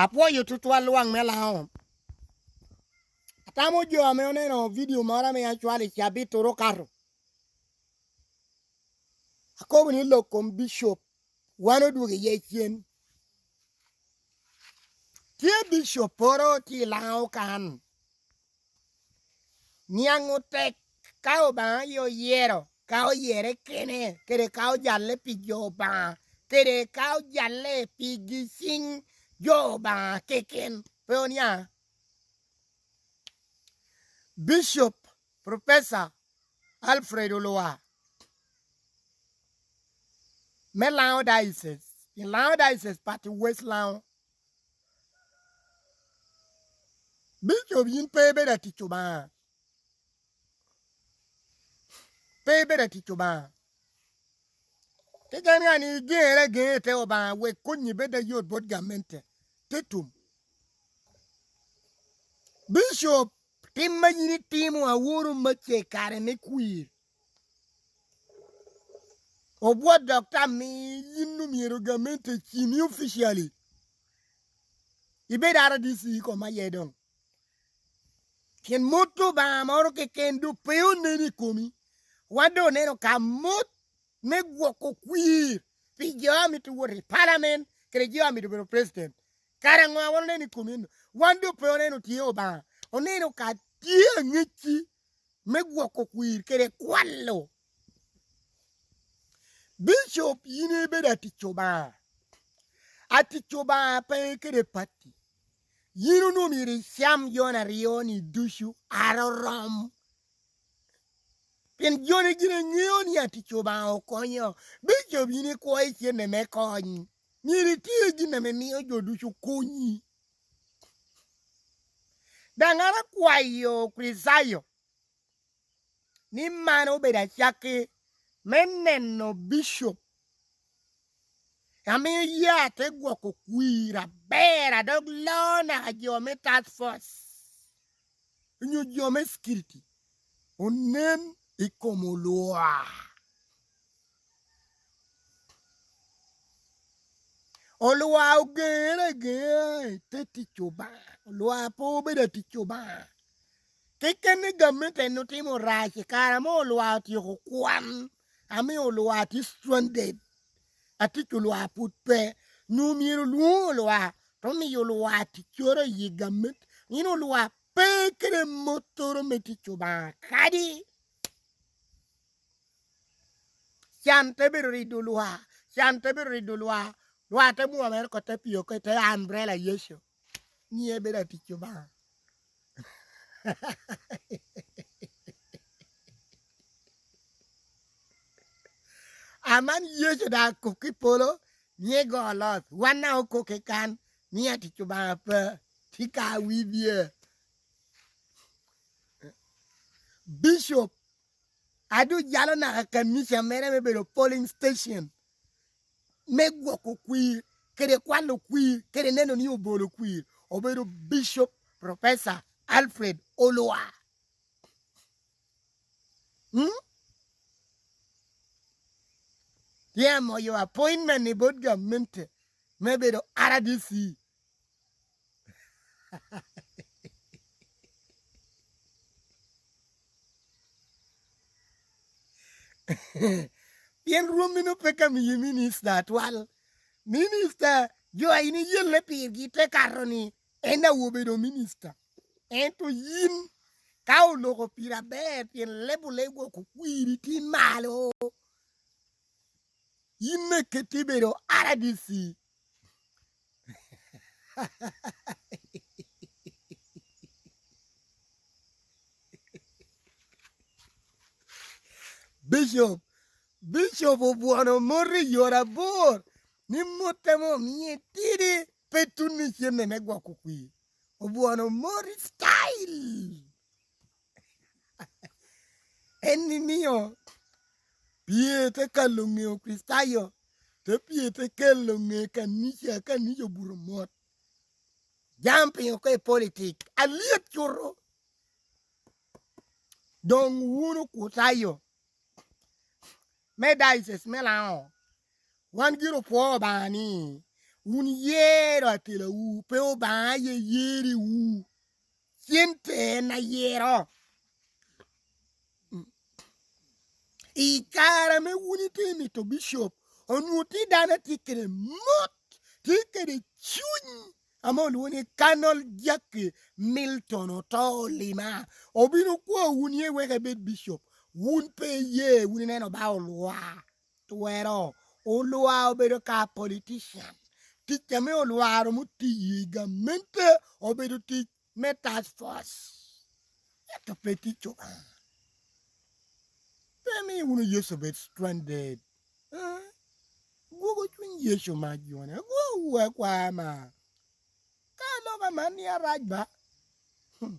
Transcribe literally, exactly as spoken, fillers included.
Apwoyo tutwal lwak me Laŋo. Atamo jo ame oneno vidio moro ame acwalo i cabit toro okato. Akobo ni lok kom bicop, wan odwogo iye cen. Tye bicop poro tye i Laŋo kan. Niaŋ otek ka Obaŋa aye oyero, ka oyere kene, kede ka ojalle pi jo Obaŋa, kede ka ojalle pi giciŋ jo Obaŋa keken. Pe oniaŋ? Bishop, Professor Alfred Olwa, me Laŋo Diocese, i Laŋo Diocese, Pati West Laŋo. Bishop, yin pe ibedo atic Obaŋa. Pe ibedo atic Obaŋa. Keken ŋa ni igeŋere ageŋa i te Obaŋa, wek konnyi bed ayot bot gamente. Te tum. Bishop, tim ma yin itimo aworo maca i kare me kwir. Obwot dok tam ni yin omyero gamente cimi officially. Ibed R D C i kom aye doŋ. Pien mot Obaŋa moro keken doŋ pe onen i komi. Wan doŋ oneno ka mot me gwoko kwir pi jo a mito wot i palamen, kede jo a mito bedo president. Kara ŋo a wan oneno i komi eno? Wan doŋ pe oneno tye Obaŋa. Oneno ka tye aŋecci me gwoko kwir kede kwalo. Bicop, yin ibedo atic Obaŋa. Atic Obaŋa pe kede pati. Yin onwoŋo myero icam jo aryo-ni ducu, aro rom. Pien jo-ni gin eŋeo ni atic Obaŋa okonyo. Bicop, yin ikwoyo cene me kony. Myero iti i gin ame mio jo ducu konyi. Daŋ an akwayo Kricitayo ni man obed acakki me neno bicop ame yia te gwoko kwir aber, a dok loo naka jo me task force, onyo jo me security, onen i kom Olwa. Olwa ogeŋere ageŋa i te tic Obaŋa. Olwa pe obedo atic Obaŋa. Keken ni gamente en otimo rac i kare ame Olwa otyeko kwan, ame Olwa tye stranded. Atic Olwa pwod pe. Nwoŋo myero olwoŋ Olwa, te omiyo Olwa ticcoro i gamente. Yin Olwa pe kede mottoro me tic Obaŋa kadi. Can te bedo rido Olwa, can te bedo rido Olwa. Olwa te mwomere oko, te pii oko i te umbrella Yecu. Ni ebedo atic Obaŋa. Aman Yecu daŋ akok i polo, ni ego oloc. Wan daŋ okok i kan, ni atic Obaŋa pe. Tika wibye. Bicop, a doŋ jalo naka kanica mere me bedo polling station, me gwoko kwir, kede kwalo kwir, kede neno ni obolo kwir, obedo Bicop Professor Alfred Olwa. Hmm? Tye amoyo appointment i bot gamente me bedo R D C. Pien rwom meno pe ka miyi minista atwal. Minista, jo a in iyelle pirgi te kato ni en daŋ obedo minista. Ento yin, ka oloko piri aber, pien level me gwoko kwiri tye malo, yin eketi bedo R D C. Bicop, Bicop obwono mot i yore abor, ni motte mo omie tidi, pe tunni cene me gwoko kwir. Obwono mot i style. En imio pie te kalo ŋeo Kricitayo, te pie te kelo ŋe kanica, kanica obuto mot. Jam piny oko i politik, alyet cuto. Doŋ wun okutayo me diocese me Laŋo, wan gire opwoo Obaŋa ni Wun yero atelawu, pe Obaŋa aye yeriwu. Cente en ayero. I kare ame wun itye mito bicop, onwoŋo tye dano a tye kede mot, tye kede cuny ame olwoŋo ni Colonel Jackie Milton Oto Olima. Obino kwowu ni ewek ebed bicop. Wun pe iye, wun ineno ba olwa. Twero, olwa obedo ka politician. Tic ame olwa romo tiyo i gamente obedo tic me task force. Ento pe tic Obaŋa. Pe mi wunu Yecu bed stranded. Eh? Gwogo cuny Yecu ma jone. Gwowu akwa ma. Ka lok aman ni arac ba. Hmm.